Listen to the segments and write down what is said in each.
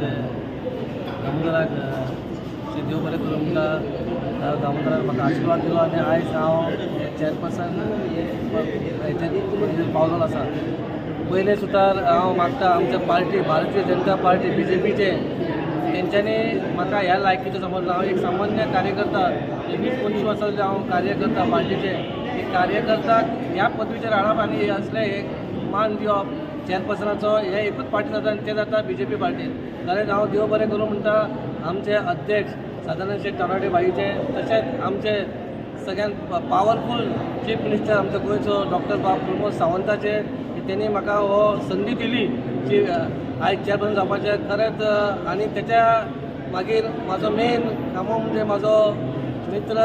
दामोदराचे दामोदराक देव बरें करूं म्हणटा. दामोदरान म्हाका आशिर्वाद दिलो आनी आयज हांव चेअरपर्सन हेचेर पावलोलो आसा. पयले सुतार हांव मागता आमच्या पार्टी भारतीय जनता पार्टी बीजेपीचे तेंच्यांनी म्हाका ह्या लायकीचो समजलो. हांव एक सामान्य कार्यकर्ता, 20-25 वर्सां जालीं हांव कार्य करता पार्टीचे. एक कार्यकर्ताक ह्या पदवीचेर हाडप आनी असलें एक मान दिवप चेअरपर्सनाचो हे एकूच पार्टी जाता आनी तें जाता बीजेपी पार्टीन. कारण हांव देव बरें करूं म्हणटा आमचे अध्यक्ष सदानंद शेट तानावडे भाईचे, तशेंच आमचे सगळ्यात पावरफूल चीफ मिनिस्टर आमच्या गोंयचो डॉक्टर बाब प्रमोद सावंताचे, तेणी म्हाका हो संदी दिली की आयज चेअरपर्सन जावपाचें. खरेंच आनी तेच्या मागीर म्हाजो मेन कामो म्हणजे म्हाजो मित्र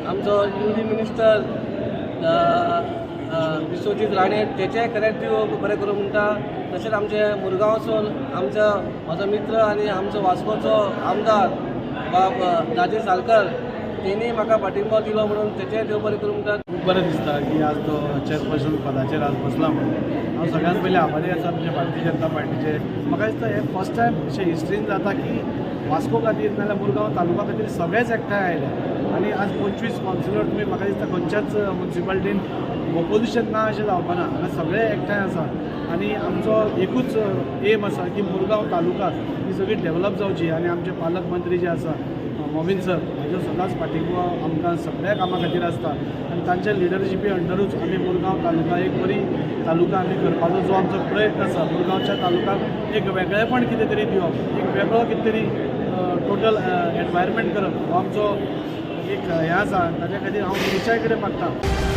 आमचो युडी मिनिस्टर विश्वजीत राणे, तेचेय खरेंच देव बरें करूं म्हणटा. तशेंच आमचे मुरगांवसून आमच्या म्हाजो मित्र आनी आमचो वास्कोचो आमदार बाब राजेश सालकर, तेणी म्हाका पाठिंबो दिलो म्हणून तेचेय देव बरें करूं म्हणटा. खूब बरें दिसता की आज तो चेअरपर्सन पदाचेर आज बसला म्हणून. हांव सगळ्यांत पयलीं आभारी आसा आमच्या भारतीय जनता पार्टीचे. म्हाका दिसता हें फर्स्ट टायम अशें हिस्ट्रीन जाता की वास्को खातीर नाजाल्यार मुरगांव तालुका खातीर सगळेच एकठांय आयले आनी आज 25 कावन्सिलर तुमी म्हाका दिसता खंयच्याच मुन्सिपालिटीन ऑपोजिशन ना अशें जावपाना. हांगा सगळे एकठांय आसा आनी आमचो एकूच एम आसा की मुरगांव तालुका ही सगळी डेवलप जावची आनी आमचे पालक मंत्री जे आसा मोमीन सर हाजो सदांच पाठिंबो आमकां सगळ्या कामां खातीर आसता आनी तांच्या लिडरशिपी अंडरूच आमी मुरगांव तालुका एक बरी तालुका आमी करपाचो जो आमचो प्रयत्न आसा. मुरगांवच्या तालुक्याक एक वेगळेपण कितें तरी दिवप, एक वेगळो कितें तरी टोटल एनवायरमेंट करप हो आमचो एक हें आसा. ताच्या खातीर हांव तुमच्याय कडेन मागता.